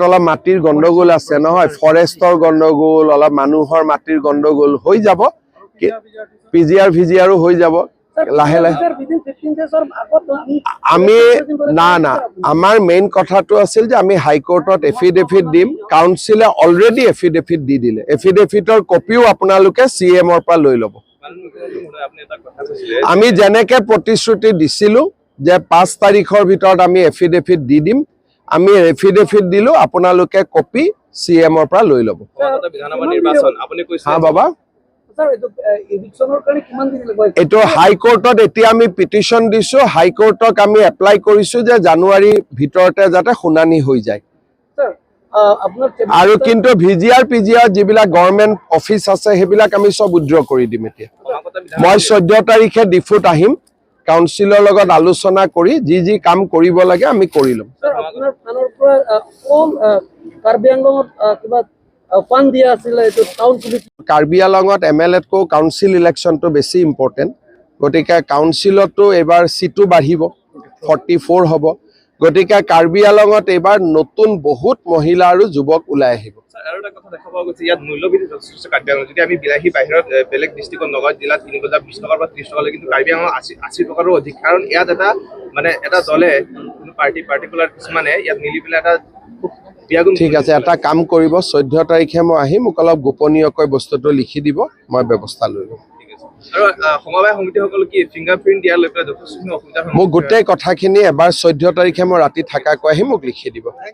অলপ মাটিৰ গণ্ডগোল আছে নহয়, ফৰেষ্টৰ গণ্ডগোল, অলপ মানুহৰ মাটিৰ গণ্ডগোল হৈ যাব। পিজিআৰ ভিজিআৰো হৈ যাব লাহে লাহে। আমি না না, আমাৰ মেইন কথাটো আছিল যে আমি হাইকোৰ্টত এফিডেভিট দিম। কাউন্সিলে অলৰেডি এফিডেভিট দি দিলে। এফিডেভিটৰ কপিও আপোনালোকে চি এমৰ পৰা লৈ ল'ব। আপুনি এটা কথা কৈছিলে। আমি যেনেকে প্ৰতিশ্ৰুতি দিছিলো যে 5 তাৰিখৰ ভিতৰত আমি এফিডেভিট দি দিম, আমি এফিডেভিট দিলো। আপোনালোকে কপি চি এমৰ পৰা লৈ ল'ব। সমাগত বিধানসভা নিৰ্বাচন, আপুনি কৈছিলে। হা বাবা। ছাৰ, এইটো ইভিকশ্যনৰ কাৰণে কিমান দিন লাগিব? এইটো হাইকোৰ্টত এতিয়া আমি পিটিশ্যন দিছো। হাইকোৰ্টক আমি এপ্লাই কৰিছো যে জানুৱাৰীৰ ভিতৰতে যাতে শুনানি হৈ যায়। ছাৰ, আপোনাৰ আৰু কিন্তু ভিজিআৰ পিজিআৰ যিবিলাক গভৰ্ণমেণ্ট অফিচ আছে, সেইবিলাক আমি চব উইড্ৰ কৰি দিম এতিয়া। সমাগত বিধানসভা মই 14 তাৰিখে ডিফুত আহিম। কাউন্সিলৰ লগত আলোচনা কৰি যি যি কাম কৰিব লাগে আমি কৰি ল'ম। ছাৰ, আপোনাৰ ফাণ্ডৰ পৰা অল কাৰ্বি আংলঙত কিবা ফাণ্ড দিয়া আছিলে, এইটো টাউন পুলিচ কাৰ্বি আলঙত এম এল এতকৈ কাউন্সিল ইলেকশ্যনটো বেছি ইম্পৰ্টেণ্ট। গতিকে কাউন্সিলতো এইবাৰ চিটো বাঢ়িব, 44 হ'ব। গতিকে কাৰ্বি আলঙত এইবাৰ নতুন বহুত মহিলা আৰু যুৱক ওলাই আহিব। ছাৰ, আৰু এটা কথা দেখা পোৱা গৈছে, ইয়াত মূল্যবৃদ্ধি যথেষ্ট হৈছে কাৰ্বি আংলঙত। যদি আমি বিলাহী বাহিৰত বেলেগ ডিষ্ট্ৰিক্টত, নগাঁও জিলাত কিনিব যাওঁ 20 টকাৰ পৰা 30 টকালৈ, কিন্তু কাৰ্বি আংলঙত 80 টকাৰো অধিক। কাৰণ ইয়াত এটা মানে এটা দলে, কোনো পাৰ্টি পাৰ্টিকুলাৰ কিছুমানে ইয়াত মিলি পেলাই এটা খুব বিয়াগুণ ঠিক আছে, এটা কাম কৰিব, 14 তাৰিখে মই আহিম। মোক অলপ গোপনীয়কৈ বস্তুটো লিখি দিব, মই ব্যৱস্থা লৈ ল'ম। ঠিক আছে। আৰু সমবায় সমিতিসকল কি ফিংগাৰ প্ৰিণ্ট দিয়া লৈ পেলাই যথেষ্টখিনি অসুবিধাৰ মোক সন্মুখীন গোটেই কথাখিনি এবাৰ 14 তাৰিখে মই ৰাতি থাকাকৈ আহি মোক লিখি দিব।